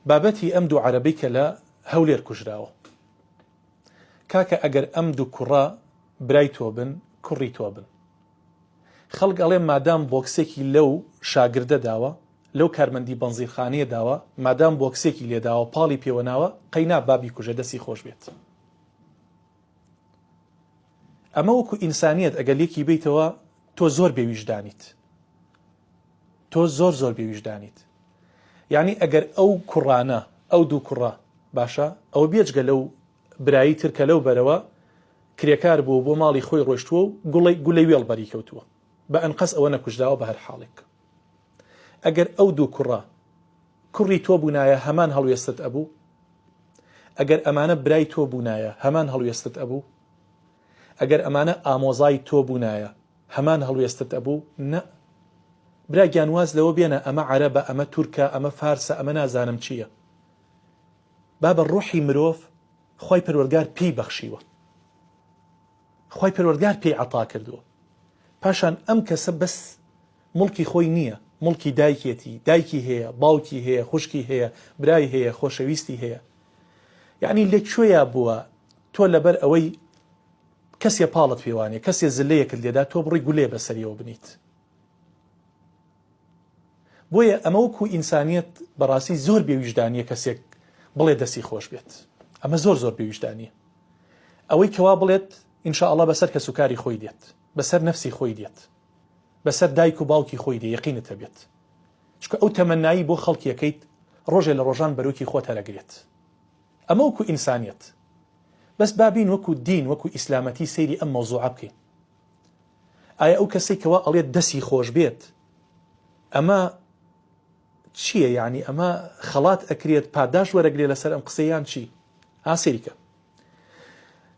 بابەتی ئەم دوو عەرەبەی کە لە هەولێر کوژراوە. کاکە ئەگەر ئەم دوو کوڕە برای تۆ بن کوڕی تۆ بن. خەڵک ئەڵێ مادام بۆکسێکی لەو شاگردە داوە، لەو کارمەندی بەنزیرخانەیە داوە، مادام بۆکسێکی لێداوە پاڵی پێوەناوە قەینا با بیکوژێ دەستی خۆش بێت. ئەمە وەکو ئینسانیەت ئەگەر لێکی بیتەوە تۆ زۆر بێویژدانیت. تۆ زۆر زۆر بێویژدانیت. یعنی ئەگەر ئەو کوڕانە ئەو دوو کوڕە باشە ئەوە بێجگە لەو برایی تر کە لەو بەرەوە کرێکار بووە و بۆ ماڵی خۆی ڕۆیشتووە و گوڵەی گولەی وێڵ بەری کەوتووە بە ئەنقەست ئەوە نەکوژراوە بە هەر حاڵێک ئەگەر ئەو دوو کوڕە کوڕی تۆ بوونایە هەمان هەڵوێستت ئەبوو ئەگەر ئەمانە برای تۆ بوونایە هەمان هەڵوێستت ئەبوو ئەگەر ئەمانە ئامۆزای تۆ بوونایە هەمان هەڵوێستت ئەبوو نە برا گیان واز لەوە بێنە ئەمە عەرەبە ئەمە تورکە ئەمە فارسە ئەمە نازانم چییە بابە ڕۆحی مرۆڤ خوای پەروەردگار پێی بەخشیوە خوای پەروەردگار پێی عەتا کردووە پاشان ئەم کەسە بەس موڵکی خۆی نییە موڵکی دایکێتی دایکی هەیە باوکی هەیە خوشکی هەیە برای هەیە خۆشەویستی هەیە یعنی لە کوێیا بووە تۆ لەبەر ئەوەی کەسێ پاڵت پێوانێ کەسێ زلەیەکت لێدا تۆ بڕی گولێ بەسەریەوە بنیت بۆیە ئەمە وەکو ئینسانیەت بەڕاستی زۆر بێویژدانیە کەسێک بڵێ دەستی خۆش بێت ئەمە زۆر زۆر بێویژدانیە ئەوەی کەوا بڵێت ئینشاءاللە بەسەر کەسوکاری خۆی دێت بەسەر نەفسی خۆی دێت بەسەر دایک و باوکی خۆی دێ یەقینت هەبێت چونکە ئەو تەمەنایی بۆ خەڵکیەکەیت ڕۆژێ لە ڕۆژان بەرۆکی خۆت هەرەگرێت ئەمە وەکو ئینسانیەت بەس بابین وەکو دین وەکو ئیسلامەتی سەیری ئەم مەوزوعە بکەین ئایا ئەو کەسەی کەوا ئەڵێت دەسی خۆش بێت ئەمە چییە یعنی ئەمە خەڵات ئەکرێت پاداش وەرەگرێ لەسەر ئەم قسەیان چی ها سەیریکە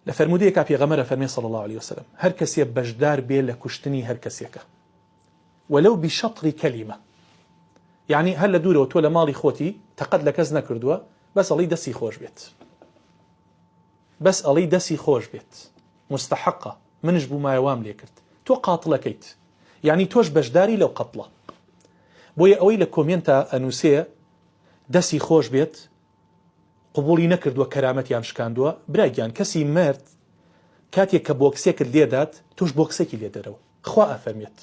لە فەرمودەیەکا پێغەمەرە فەرمی صلی الله علیه وسلم هەر کەسێ بەشدار بێ لە کوشتنی هەر کەسێکە ولو بشطر کلمە یعنی هەر لە دوورەوە تۆ لە ماڵی خۆتی تەقەت لە کەس نەکردووە بەس ئەڵی دەستی خۆش بێت بەس ئەڵی دەسی خۆش بێت مستحقە منش بوومایە وام لێکرد تۆ قاتڵەکەیت یانی تۆش بەشداری لەو قەتڵە بۆیە ئەوەی لە کۆمێنتا ئەنووسێ دەسی خۆش بێت قبوڵی نەکردووە کەرامەتیان شکاندووە برا گیان کەسی مەرد کاتێک کە بۆکسێکت لێدات تۆش بۆکسێکی لێدەرەوە خوا ئەفەرمێت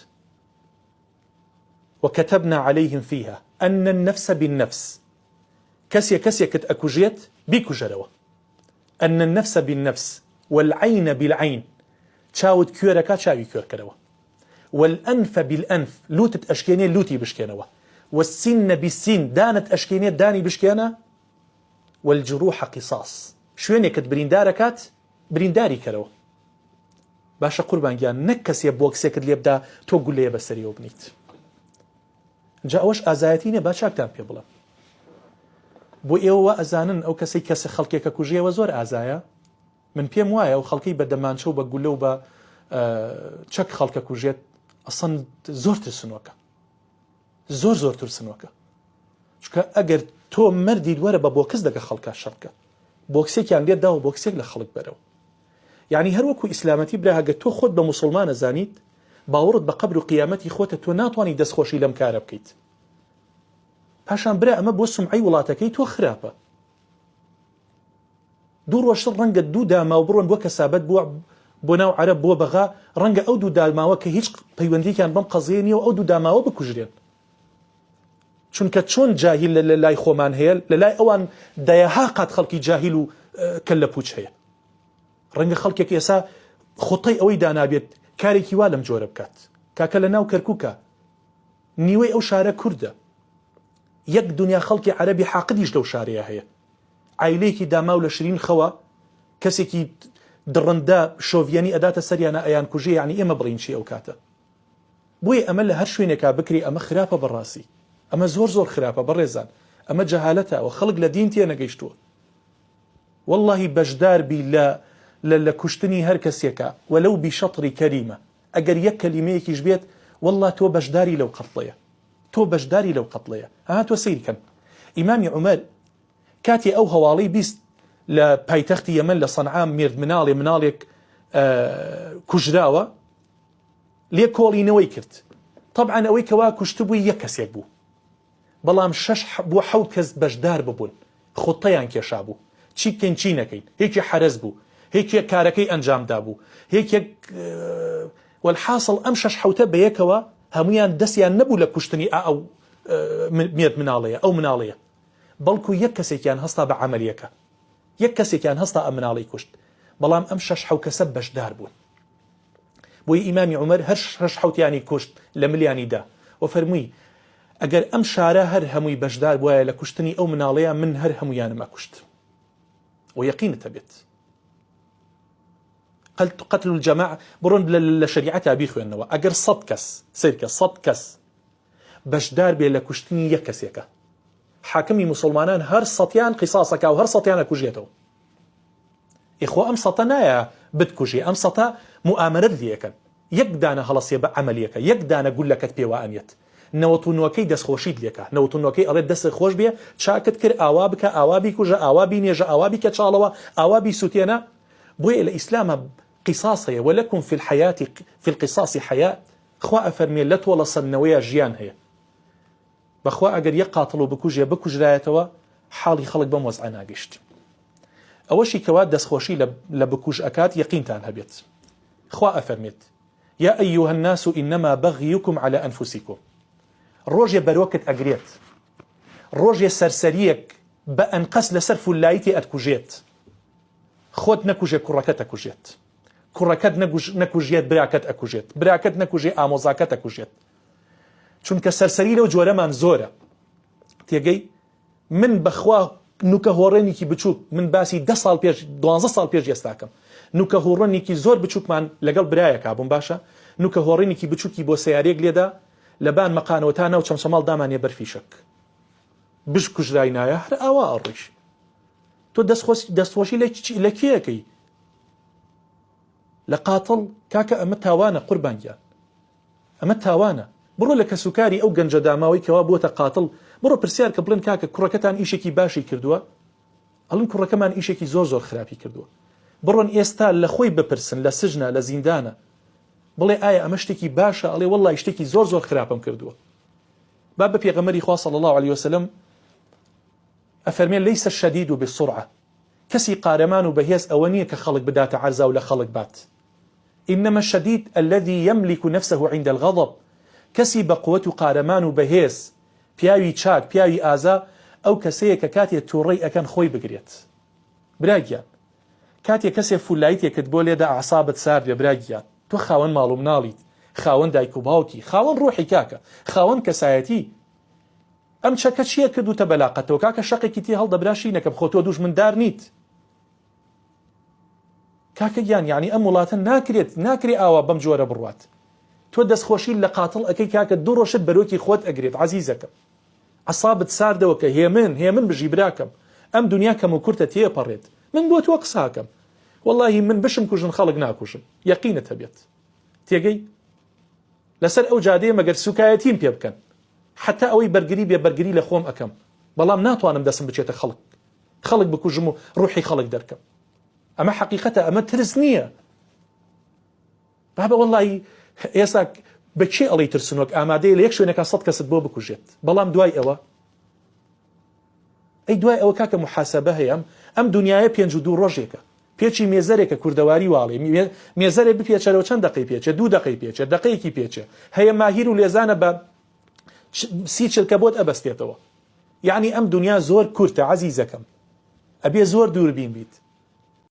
وكتبنا عليهم فيها أن النفس بالنفس کەسێ کەسێکت ئەکوژێت بیکوژەرەوە ان النفس بالنفس والعین بالعین چاوت کوێرەکا چاوی کوێرکەرەوە والانف بالانف لوتت ئەشکێنێ لوتی بشکێنەوە والسن بالسن دانت ئەشکێنێ دانی بشکێنە والجروح قصاص شوێنێکت بریندارەکات برینداری کەرەوە باشە قوربان گیان نەک کەسێ بۆکسێکت لێبدا تۆ گولەیە بەسەریەوە بنیت جا ئەوەش ئازایەتی نیە با چاکتان پێ بڵێم بۆ ئێوە وا ئەزانن ئەو کەسەی کەسە خەڵکێکە کوژیەوە زۆر ئازایە من پێم وایە ئەو خەڵکەی بە دەمانچە و بە گولە و بە چەک خەڵکە کوژێت ئەسەن زۆر ترسنۆکە زۆر زۆر ترسنۆکە چونکە ئەگەر تۆ مردیت وەرە بە بۆکس دەگە خەڵکە شەڕکە بۆکسێکیان لێت داوە بۆکسێک لە خەڵک بەرەوە یعنی هەر وەکو ئیسلامەتی برا گەر تۆ خۆت بە موسڵمان ئەزانیت باوەڕت بە قەبر و قیامەتی خۆتە تۆ ناتوانی دەست خۆشی لەم کارە بکەیت پاشان برا ئەمە بۆ سومعەی وڵاتەکەی تۆ خراپە دوو ڕۆژتر ڕەنگە دوو داماو بڕۆن بۆ کەسابەت بووە بۆ ناو عەرەب بۆ بەغا ڕەنگە ئەو دوو داماوە کە هیچ پەیوەندیکیان بەم قەزیە نییە و ئەو دوو داماوە بکوژرێن چونکە چۆن جاهیل لە لای خۆمان هەیە لە لای ئەوان دەیەها قات خەڵکی جاهیل و کەللە پوچ هەیە ڕەنگە خەڵکێک ئێسا خوتەی ئەوەی دانابێت کارێکی وا لەم جۆرە بکات کاکە لە ناو کەرکوکە نیوەی ئەو شارە کوردە یەک دنیا خەڵکی عەرەبی حاقدیش لەو شارەیە هەیە عایلەیەکی داماو لە شرین خەوە کەسێکی دڕندە شۆڤیەنی ئەداتە سەریانە ئەیان کوژێ یعنی ئێمە بڵین چی ئەو کاتە بۆیە ئەمە لە هەر شوێنێکا بکرێ ئەمە خراپە بەڕاستی ئەمە زۆر زۆر خراپە بەڕێزان ئەمە جەهالەتە و خەڵک لە دین تێنەگەیشتووە واللهی بەشدار بی لە لە لە کوشتنی هەر کەسێکا ولو بشطر کلمە ئەگەر یەک کەلیمەیەکیش بێت واللە تۆ بەشداری لەو قەتڵەیە تۆ بەشداری لەو قەتڵەیە ها تۆ سەیر کەن ئیمامی عومەر کاتێ ئەو هەواڵەی 20 لە پایتەختی یەمەن لە سەنعا مێرد مناڵێ مناڵێک کوژراوە لێکۆڵینەوەی کرد. تەبعەن ئەوەی کەوا کوشتبووی یەک کەسێک بوو. بەڵام شەش بۆ حەوت کەس بەشدار ببوون خوتەیان کێشابوو چی بکەین چی نەکەین یەکێ حەرەس بوو یەکێک کارەکەی ئەنجام دابوو یەکێک وەلحاسڵ ئەم شەش حەوتە بەیەکەوە هەمویان دەستیان نەبوو لە کوشتنی ئا ئەو مێرد مناڵەیە ئەو مناڵەیە بەڵکو یەک کەسێکیان هەستا بە عەمەلیەکە یەک کەسێکیان هەستا ئەم مناڵەی کوشت بەڵام ئەم شەش حەو کەسە بەشدار بوون بۆیە ئیمامی عومەر هەر شەش حەوتیانی کوشت لە ملیانی دا و فەرمووی ئەگەر ئەم شارە هەر هەمووی بەشدار بوایە لە کوشتنی ئەو مناڵەیە من هەر هەموویانم ئەکوشت و یەقینت هەبێت قتل الجماع بڕۆن لە شەریعەتا بیخوێنەوە ئەگەر سەد کەس سەیرکە سەد کەس بەشدار بێ لە کوشتنی یەک کەسێکە حاکمی مسلمانان هەر سەتیان قیساسەکە و هەر سەتیان ئەکوژێتەوە ئێ خۆ ئەم سەتە نایە بتکوژێ ئەم سەتە موئامەرەت لێ ئەکەن یەک دانە هەڵەسێ بە عەمەلیەکە یەک دانە گوللەکەت پێوە ئەنێت نەوەت و نۆکەی دەستخۆشیت لێکا نەوەت و نۆکەی ئەڵێت دەستت خۆش بێ چاکت کرد ئاوا بکە ئاوا بیکوژە ئاوا بینێژە ئاوا بیکە چاڵەوە ئاوا بیسوتێنە بۆیە لە ئیسلاما قیساس هەیە ولکم فی الحیاة فی القصاص حیاة خوا ئەفەرمێ لە تۆڵە سەندنەوەیا ژیان هەیە بەخوا ئەگەر یەک قاتڵ و بکوژێ بکوژرایەتەوە حاڵی خەڵک بەم وەزعە ناگەشت. ئەوەشی کەوا دەستخۆشی لە بکوژ ئەکات یەقینتان هەبێت خوا ئەفەرمێت یا ایها الناس انما بغیکم علی انفسکم ڕۆژێ بەرۆکت ئەگرێت ڕۆژێ سەرسەریەک بە ئەنقەست لەسەر فولایتێ ئەتکوژێت خۆت نەکوژێ کوڕەکەت ئەکوژێت کوڕەکەت نەکوژێت براکەت ئەکوژێت براکەت نەکوژێ ئامۆزاکەت ئەکوژێت چونکە سەرسەری لەو جۆرەمان زۆرە تێگەی من بەخوا نوکە هۆڕێنێکی بچووک من باسی ده ساڵ پێش دوانزە ساڵ پێش ئێستاکەم نوکە هۆڕێنێکی زۆر بچووکمان لەگەڵ برایەکا بووم باشە نوکە هۆڕێنێکی بچووکی بۆ سیارێک لێدا لەبان مەقانەوە تا ناو چەمچەماڵ دامانێ بەرفیشەک بش کوژرای نایە هەر ئاوا ئەڕیش تۆ دەستخۆشی لە کێەکەی لە قاتڵ کاکە ئەمە تاوانە قوربان گیان ئەمە تاوانە. بڕۆ لە کەسوکاری ئەو گەنجە داماوەی کەوا بووەتە قاتڵ بڕۆ پرسیار کە بڵێن کاکە کوڕەکەتان ئیشێکی باشی کردووە؟ ئەڵێن کوڕەکەمان ئیشێکی زۆر زۆر خراپی کردووە. بڕۆن ئێستا لە خۆی بپرسن لە سجنە لە زیندانە بڵێ ئایا ئەمە شتێکی باشە؟ ئەڵێ وەڵڵاهی شتێکی زۆر زۆر خراپم کردووە. با بە پێغەمبەری خوا صلی اللە علیە وسلم ئەفەرمێ ليس الشديد بالسرعة کەسی قارەمان و بەهێز ئەوە نییە کە خەڵک بداتە عەرزا و لە خەڵک بات انما الشدید الذی یملک نفسه عند الغضب کەسی بەقوەت و قارەمان و بەهێز، پیاوی چاک، پیاوی ئازا ئەو کەسەیە کە کاتێ توڕەی ئەکەن خۆی بگرێت. برا گیان کاتێ کەسێ فولایتێکت بۆ لێدا ئەعسابت سارد بێ برا گیان تۆ خاوەن ماڵ و مناڵیت، خاوەن دایک و باوکی، خاوەن ڕۆحی کاکە، خاوەن کەسایەتی، ئەم چەکە چیە کردوتە بەلاقەتەوە کاکە شەقێکی تێ هەڵدە برا شینەکەم خۆ تۆ دوژمندار نیت. کاکە گیان یانی ئەم وڵاتە ناکرێت ناکرێ ئاوا بەم جۆرە بڕوات تۆ دەستخۆشی لە قاتڵ ئەکەی کاکە دوو ڕۆشت بەرۆکی خۆت ئەگرێت عەزیزەکەم عەسابت ساردەوە کە هێمن هێمن بژی براکەم ئەم دنیا کەم و کورتە تێپەڕێت من بۆ تۆ قساکەم واللهی من بشم کوژن خەڵک ناکوژم یەقینت هەبێت تێگەی لەسەر ئەو جادەیە مەگەر سوکایەتیم پێ بکەن حتا ئەوەی بەرگری بێ بەرگری لە خۆم ئەکەم بەڵام ناتوانم دەسم بچێتە خەڵک خەڵک بکوژم و ڕوحی خەڵک دەرکەم ئەمە حەقیقەتە ئەمە ترس نییە بابە وەڵی ئێستا بە کێ ئەڵی ترسنۆک ئامادەیە لە یەک شوێنەکە سەد کەست بۆ بکوژێت بەڵام دوای ئەوە ئەی دوای ئەوە کاکە محاسبە هەیە ئەم دنیاە پێنج و دوو ڕۆژێکە پێچی مێزەرێکە کوردەواری واڵێ مێزەرێ بپێچەرەوە چەند دقەی پێچێ دوو دقەی پێچێ دقەیەکی پێچێ هەیە ماهیر و لێزانە بە سی چرکە بۆت ئەبەستێتەوە یەعنی ئەم دونیا زۆر کورتە عەزیزەکەم ئەبێ زۆر دووربین بیت.